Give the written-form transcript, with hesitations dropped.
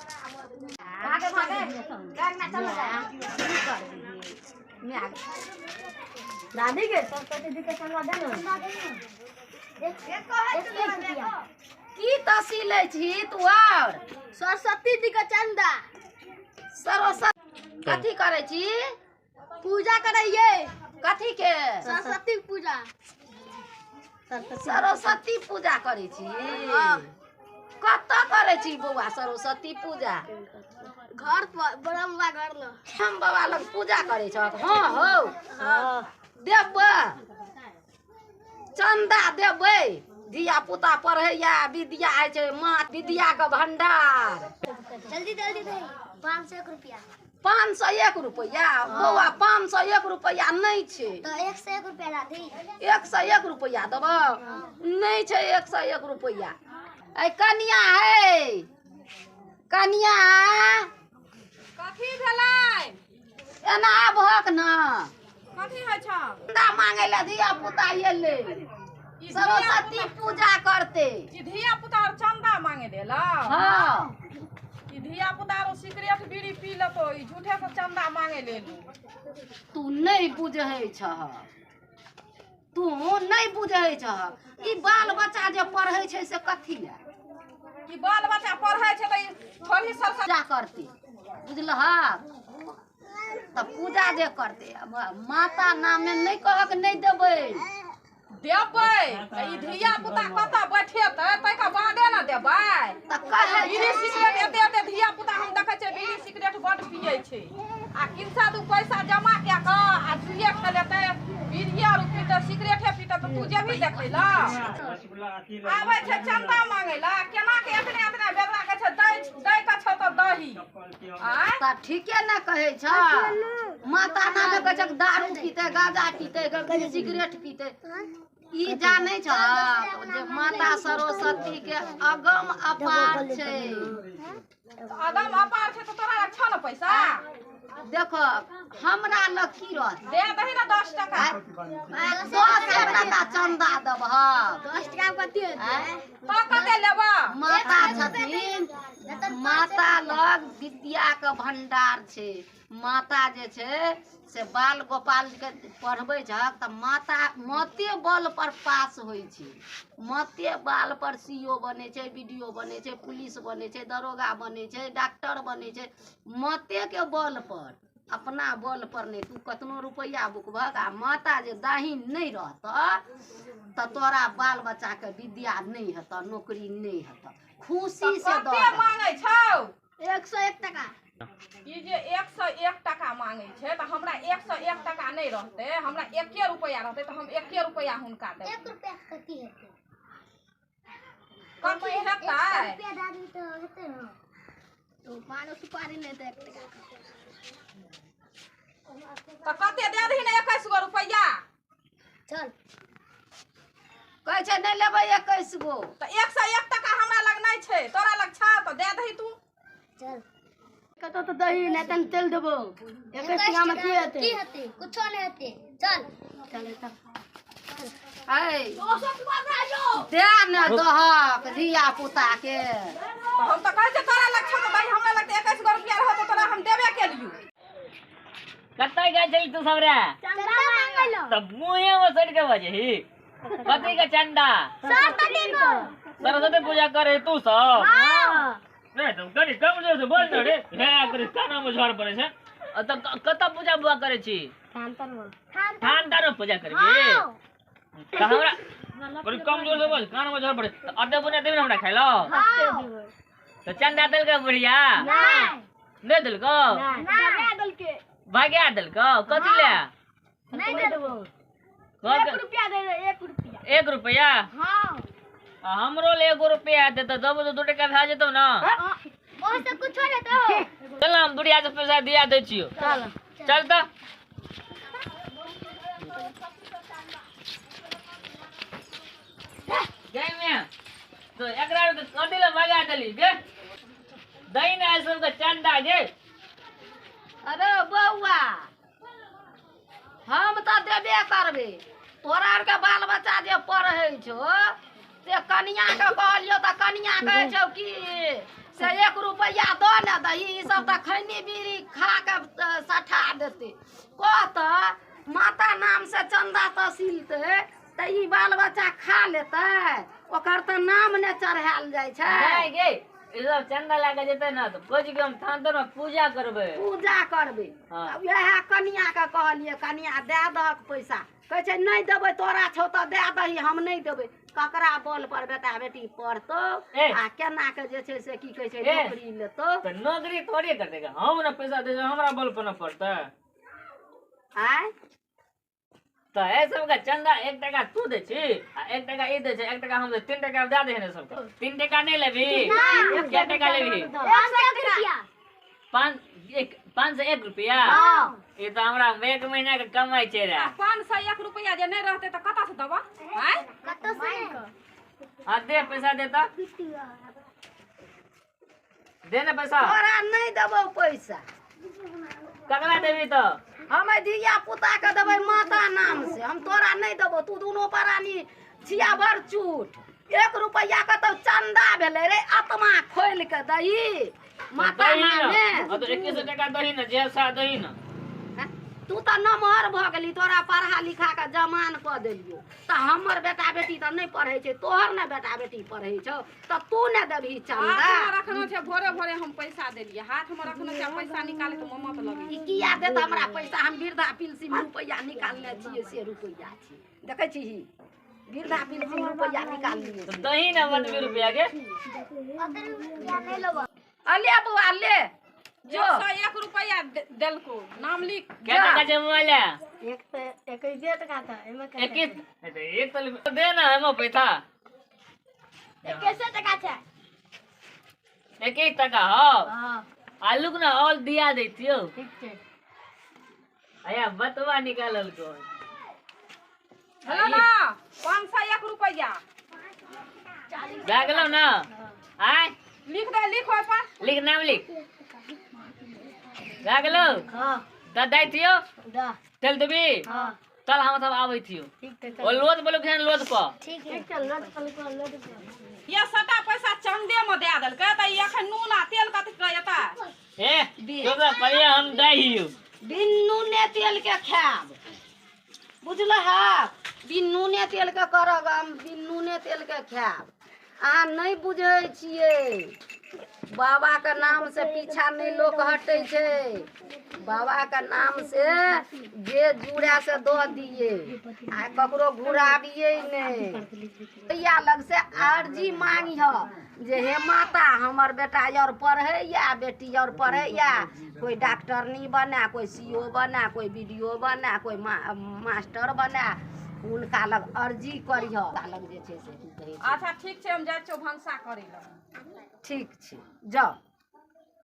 भागे भागे बैग में चल जा। दादी के सरस्वती जी के चंदा दे ना। की तसी लै छी तू और? सरस्वती जी के चंदा। सरस्वती कथी करै छी? पूजा करैये। कथी के? सरस्वती पूजा। सरस्वती पूजा करै छी? कतऽ करै छी बौआ सरस्वती पूजा? घर पर, ब्रह्म बाबा घर लग। हम बाबा लग पूजा करै छह? हाँ हौ। देबै चंदा देबै। धिया पुता पढ़ैया, विद्या होइ छै, माँ विद्या के भंडार। जल्दी जल्दी दे। 501 रुपया। 501 रुपया? बौआ 501 रुपया नहि छै। तो 101 रुपया दादी। 101 रुपया देबौ? नहि छै 101 रुपया। ऐ कनिया है, कनिया कथी भेलै? एना आबहक न। कथी होइ छौ? चंदा मांगे ला धिया पुता एलै, सरस्वती पूजा करते। ई धिया पुता आर चंदा मांगे देला? हाँ। ई धिया पुता आर सिगरेट बीड़ी पी लेतो, ई झूठे से चंदा मांगे लेलू। तू नहि बुझै छह, तू नहि बुझै छह। ई बाल बच्चा जे पढ़ै छै से कथी लए? ई बाल बच्चा पढ़ै छै तऽ ई थोड़ी सरस्वती पूजा करते, बुझलहक? तऽ पूजा जे करते माता नामे नहि कहक नहि देबै। देबै तऽ ई धिया पुता कतऽ बैठेतै ताहिके बादे ने देबै। तऽ कहै बीड़ी सिगरेट एते एते धिया पुता हम देखै छियै बीड़ी सिगरेट बड पियै छै आ किनसा दू पैसा जमा कए कऽ आ जुए खेलेतै, बीड़िए आर पीतै, सिगरेटे पीतै। तऽ तू जेबही देखै लए? आबै छै चंदा मांगे लए, केना के एतने एतने बेदरा के छै दै दै के छौ तऽ दही। आँय तऽ ठीके ने कहै छ। माता नामे कहै छ दारू पीतै, गांजा पीतै, सिगरेट पीतै। ई जानै छ जे माता सरस्वती के अगम अपार छै। अगम अपार छै तऽ तोरा लग छौ ने पैसा? देखो हमरा लग की रहत? दे दही ने 10 टका। 10 टका चंदा देबहक? 10 टका कथी हेतै? तो कते लेबह? माता छथिन, माता लग विद्या के भंडार छै। माता जे छै से बाल गोपाल के पढ़बै छहक तऽ माता मते बल पर पास होइ छै। मते बाल पर सी ओ बनै छै, बी डी ओ बनै छै, पुलिस बनै छै, दरोगा बनै छै, डॉक्टर बनै छै। मते के बल पर, अपना बल पर नहि। तू कतनो रुपैआ बुकबहक आ माता जे दाहिन नहि रहतऽ तऽ तोरा बाल बच्चा के विद्या नहि हेतऽ, नौकरी नहि हेतऽ। खुशी से कते दऽ। मांगे छौ? 101 टका। ई जे 101 टका मांगे छै तऽ हमरा 101 टका नहि रहतै, हमरा 1 रुपैआ रहतै तऽ हम 1 रुपैआ हुनका देबै। 1 रुपया कथी हेतै? कथी हेतै? रुपया दादी तऽ हेतै ने। तो पानो सुपारी नहि तऽ 1 टका। तऽ कते दे दही ने 21 गो रुपैआ। चल। कहै छै नहि लेबै 21 गो। तऽ 101 टका हमरा लग नहि छै, तोरा लग छौ तऽ दे दही तू। चल। कतऽ तऽ दही नहि तन तेल देबो। 21 टका में की हेतै? की हेतै? कुछो नहि हेतै। चल। चल तऽ। है दे ने दहक धिया पुता के। तऽ हम तऽ कहै छियै तोरा लग छौ तऽ दही, हमरा लग तऽ 21 गो रुपैआ रहत तऽ तोरा हम देबे केलियौ। कतऽ गेल छली तू सब रे? चंदा मांगे लो। तऽ मुँहे में सटि के बजही। कथी के चंदा? सरस्वती को। सरस्वती पूजा करे तू सब? नहीं तो कनी कम जोर से बोल न रे। हे करे काना में झड़ पड़े छै। तऽ कतऽ पूजा बुआ करे छी? थान थान में पूजा करबी? तऽ हमरा कनी कम जोर से बोल, कान में झड़ पड़े। तऽ अड्डे बुने देबी ने हमरा खाइ लए? तऽ चंदा देलकै बुढ़िया? नहीं। नहि देलकौ? नहीं। भगा देलकौ? कथी लए? नहीं देबो। 1 रुपया दे दे, 1 रुपया। 1 रुपया? हाँ। आ हमरो ले 1 रुपया दे तऽ देबो तऽ 2 टका भए जेतौ ने। ओहि से कुछो नहीं तो। चल हम बुढ़िया से पैसा दिया दै छियौ। चल। चल तऽ। गै में तो एकरा के कथी लए भगा देली गे? दही ने सबके चंदा गे। अरे बौआ हम तऽ देबे करबै। तोरा आरके बाल बच्चा जे पढ़ै छौ से कनिया के कहलियौ तऽ कनिया कहै छौ कि से 1 रुपैआ दऽ ने दही। ई सब तऽ खैनी बीड़ी खा के सठा देतै। कह तऽ माता नाम से चंदा तसीलतै तऽ ई बाल बच्चा खा लेतै, ओकर तऽ नाम ने चढ़ायल जाइ छै। नहीं गे, ई सब चंदा लए जेतै ने तऽ कहै छी कि हम थान तर में पूजा करबै। पूजा करबै। हाँ। वएह कनिया के कहलियै, कनिया दए दहक पैसा। कहै छै नहि देबै, तोरा छौ तऽ दए दही, हम नहि देबै। ककरा बल पर बेटा बेटी पढ़तौ आ केना के जे छै से की कहै छै नौकरी लेतौ? तऽ नौकरी थोड़े करतै, हम ने पैसा दै छियै, हमरा बल पर न पड़तै। आँय तऽ एहि सबके चंदा 1 टका तू दै छी आ 1 टका ई दै छै, 1 टका हम दै, 3 टका दए दे ने सबके। 3 टका नहि लेबही? कै टका लेबही? 501 रुपया। ई तऽ हमरा 1 महीना के कमाइ छै रे। 501 रुपया जे नहि रहतै तऽ कतऽ से देबऽ? आँय कतऽ से? हाँ दे पैसा, दे तऽ दे ने पैसा। तोरा नहि देबौ पैसा। ककरा देबही तऽ? हम धिया पुता के देबै माता नाम से, हम तोरा नहि देबौ। तू दुनू प्राणी छिया बड़ चूट। 1 रुपैआ के तऽ चंदा भेलै रे, आत्मा खोलि के दही माता नामे। तो 21 टका दही ने, जेब सा दही ने। तू तऽ नमहर भऽ गेली, तोरा पढ़ा लिखा के जमान कऽ देलियौ। तऽ हमर बेटा बेटी तऽ नहि पढ़ै छै, तोहर ने बेटा बेटी पढ़ै छौ, तऽ तू ने देबही चंदा? हाथमे रखनो छै, भोरे भोरे हम पैसा देलियै, हाथमे रखनो छै, पैसा निकाले तऽ मम्मा तऽ लगै ई किया देत हमरा पैसा? हम वृद्धा पेंशन रुपैआ निकालने छियै, से रुपैआ छै। देखै छीही वृद्धा पेंशन रुपैआ निकाललियै। तऽ दही ने 20 रुपया के। अले बौआ ले जो। 101 रुपया देलको, नाम लिख। कै टका छै मोबाइल? 121 टका था एमे। 21 एक तो दे ना हम पैसा। 21 टका छै। 21 टका। हो हां आलू के ना और दिया दैतियो। ठीक छै। आया बतवा निकालल को हेलो ना 501 रुपया जा गेलौ ना? आय लिख दे, लिख ओइ पर लिख, नाम लिख। जा गेलौ? हां तऽ दैतियो दा चल देबी। हां चल हम सब आबै थियो। ठीक छै। ओ लोद बोलो के लोद पर। ठीक है। ठीक छै, लोड पर लोड पर। ये सटा पैसा चंदे में दे देलकै तऽ ई एखन नून आ तेल कथी के एतै? ए तोरा पहिले हम दै हियो। बिन नूने तेल के खायब, बुझलहक? बिन नूने तेल के करब हम, बिन नूने तेल के खायब। अहाँ नहि बुझै छियै, बाबा के नाम से पीछा नहि लोक हटै छै। बाबा के नाम से जे जुड़े से दऽ दियै, आ ककरो घुराबियै नहि। भैया लग से अर्जी मांगिह जे हे माता हमर बेटा और पढ़ैया, बेटी और पढ़ैया, कोई डॉक्टरनी बना, कोई CO बना, कोई BDO बना, कोई मास्टर बना, हुनका लग अर्जी करिह। लग जे छै से की कहै छै। अच्छा ठीक छै, हम जाइ छियौ भनसा करै लए। ठीक छै, जाउ।